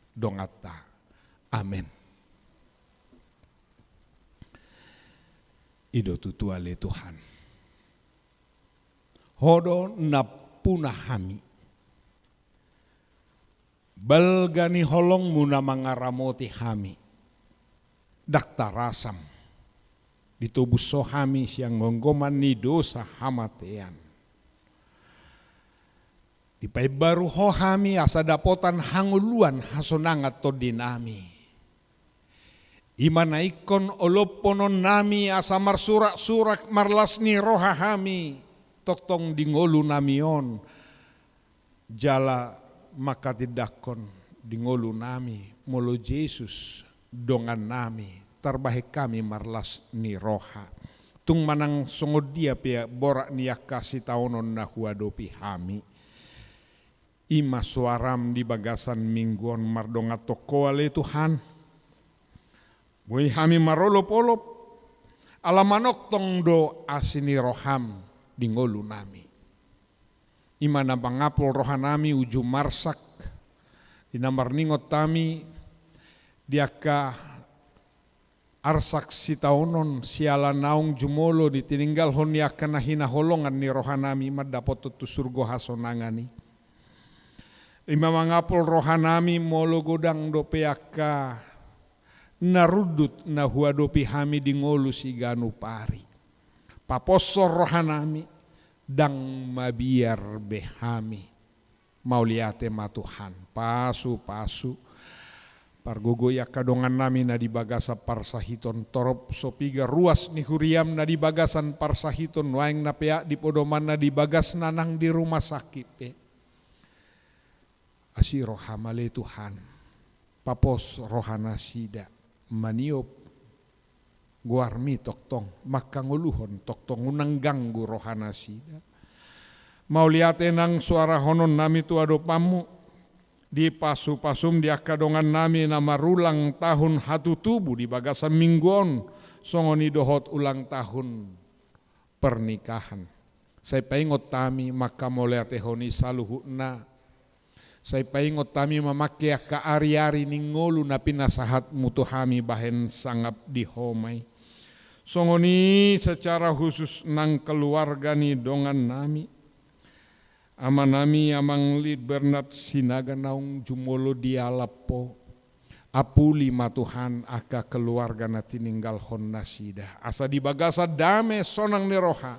donganta. Amen. I do tutu ale Tuhan. Ho do nampuna hami. Balga ni holongmu na mangaramoti hami. Ndang tarasam. Ditobus Ho hami sian gomgoman ni dosa hamatean. Dipaimbaru Ho hami asa dapotan hangoluan hasonangan tondinami. I ma na ingkon olophonon nami asa marsuraksurak marlas ni roha hami tongtong di ngolunami on. Jala mangkatindangkon di ngolunami molo Jesus dongannami, tarbahen hami marlas ni roha. Tung manang songon dia pe borat ni angka sitaonon na huadopi hami, i ma suaram di bagasan minggu on mardongan tongko ale Tuhan. Boi hami marolopolop, ala manongtong do asi ni roham di ngolunami. I ma na mangapul rohanami uju marsak, di na marningot hami di angka arsak sitaonon siala naung jumolo di tininggalhon ni angka na hinaholongan ni rohanami mandapothon tu surgo hasonangan i. I ma mangapul rohanami molo godang dope angka na rundut na huadopi hami di ngolu siganup ari. Paposhon rohanami, ndang mabiar be hami. Mauliate ma Tuhan, pasupasu. Pargogoi angka dongannami na di bagasan parsahiton, torop so piga ruas ni huriam na di bagasan parsahiton, nuaeng na peak di podomanna di bagas na nang di rumah sakit pe. Asi roham ale Tuhan, papos rohanasida, maniop goarmi tongtong, mangkangoluhon tongtong, unang ganggu rohanasida. Mauliate nang suarahononnami tu adopanmu, di pasupasum di angka dongannami na marulang tahun hatutubu di bagasan minggu on, songon i dohot ulang tahun pernikahan. Sai paingot hami mangkamauliatehon i saluhutna. Sai paingot hami mamangke angka ariari ni ngolu na pinasahatmu tu hami bahen sangap di Ho ma i. Songon i secara khusus nang keluarga ni dongannami. Amanami Amang Lid Bernard Sinaga naung jumolo dialap Ho. Apuli ma Tuhan angka keluarga na tininggalhon nasida. Asa di bagasan dame sonang ni roha,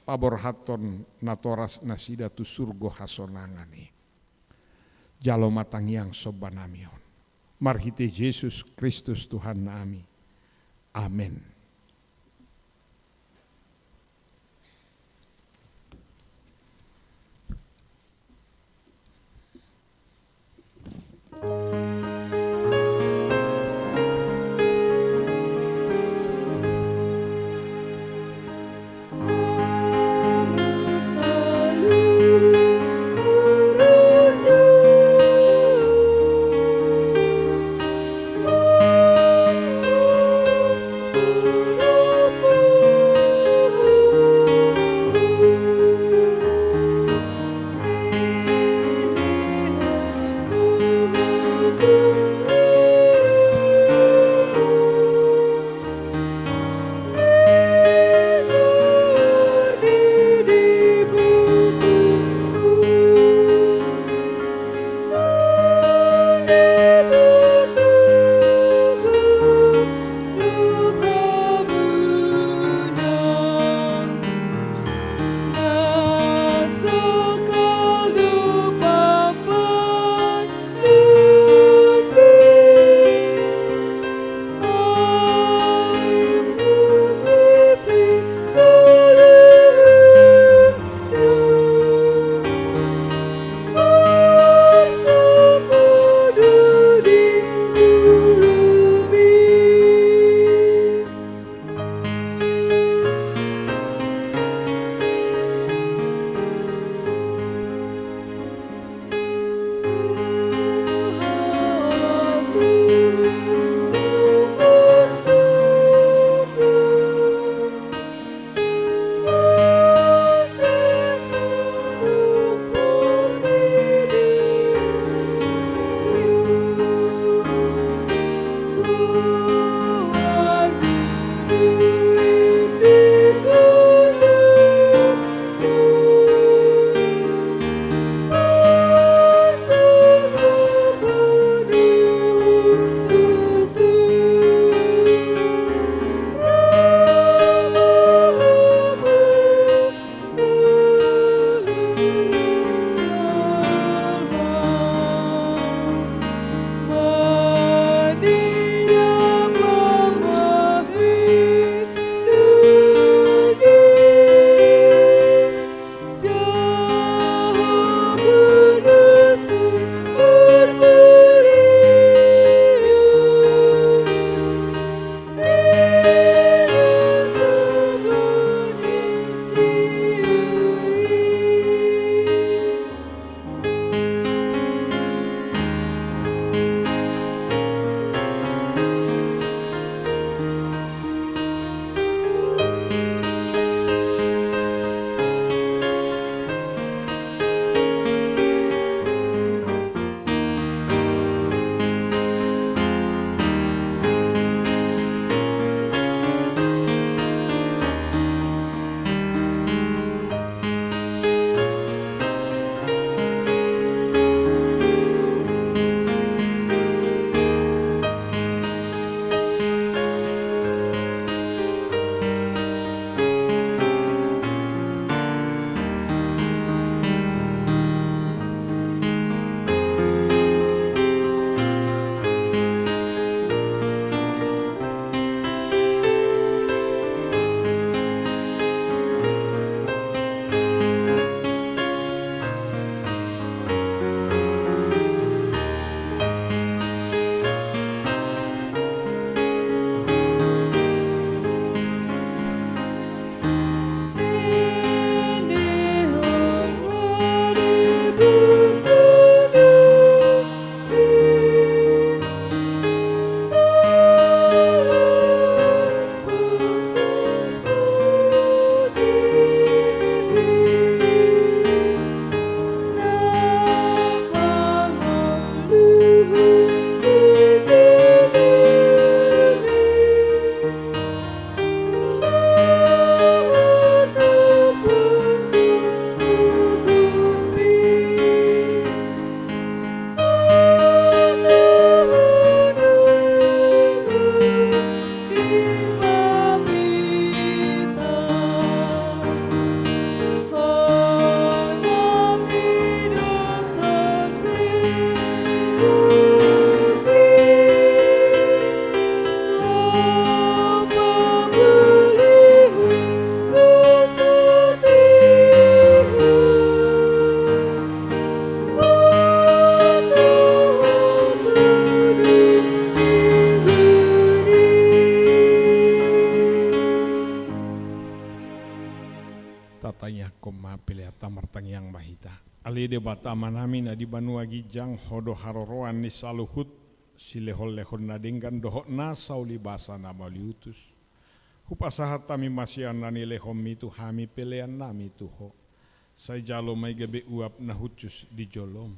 paborhathon natoras nasida tu surgo hasonangan i. Jalo ma tangiang sombanami on. Marhite Jesus Kristus Tuhannami. Amen. Amanami na di banua ginjang, Ho do haroroan ni saluhut silehonlehon na denggan dohot nasa ulibasa na mauliutus. Hupasahat hami ma sian na nilehonmi tu hami peleannami tu Ho. Sai jalo ma i gabe uap na hushus di jolom.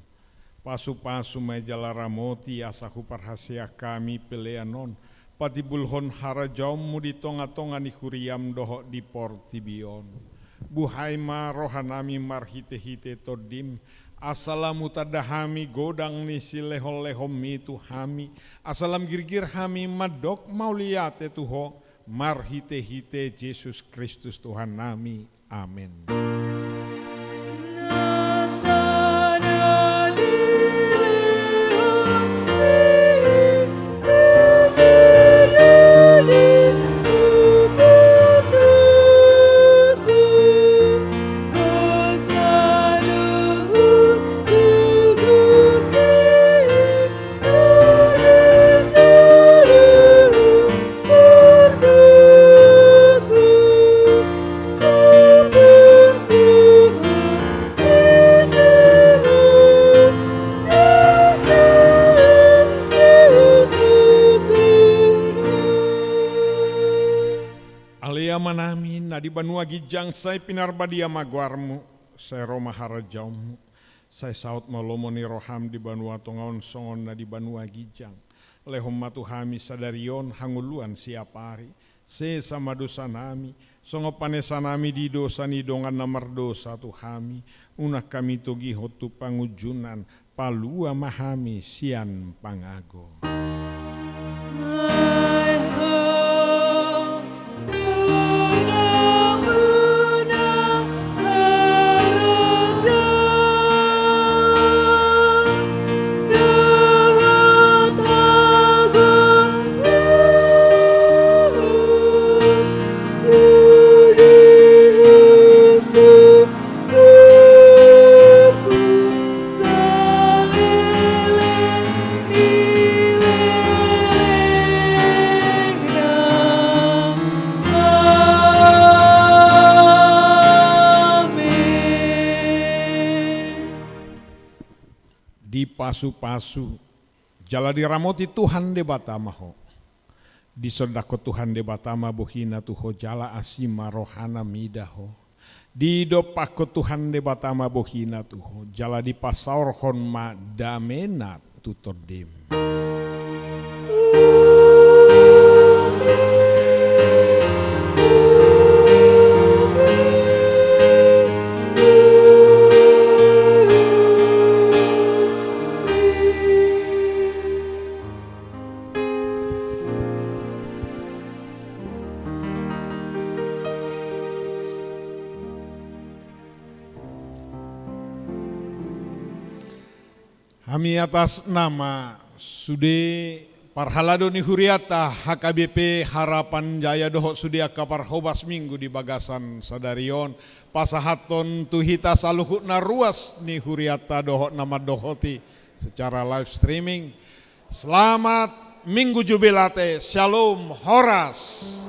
Pasupasu ma i jala ramoti asa huparhaseang hami pelean on patimbulhon harajaonmu di tongatonga ni huriam dohot di portibi on. Buhai ma rohanami marhitehite Tondim, asa lam hutanda hami godang ni silehonlehonmi tu hami, asa lam girgir hami mandok mauliate tu Ho, marhitehite Jesus Kristus Tuhannami. Amen. Ale Amanami na di banua ginjang, sai pinarbadia ma goarmu, sai ro ma harajaonmu, sai saut ma lomo ni roham di banua tonga on songon na di banua ginjang. Lehon ma tu hami sadari on hangoluan siapari. Sesa ma dosanami, songon panesanami di dosa ni dongan na mardosa tu hami. Unang hami togihon tu pangunjunan, palua ma hami sian pangago. Dipasupasu jala diramoti Tuhan Debata ma ho. Disondangkon Tuhan Debata ma bohina tu ho jala asi ma rohana mida ho. Didompakkon Tuhan Debata ma bohina tu ho jala dipasaorhon ma damena tu tondim. Hami atas nama sude parhalado ni hurianta H K B P Harapan Jaya dohot sude angka parhobas Minggu di bagasan sadari on, pasahathon tu hita saluhutna ruas ni hurianta dohot na mandohoti secara live streaming. Selamat Minggu Jubilate, Shalom, horas.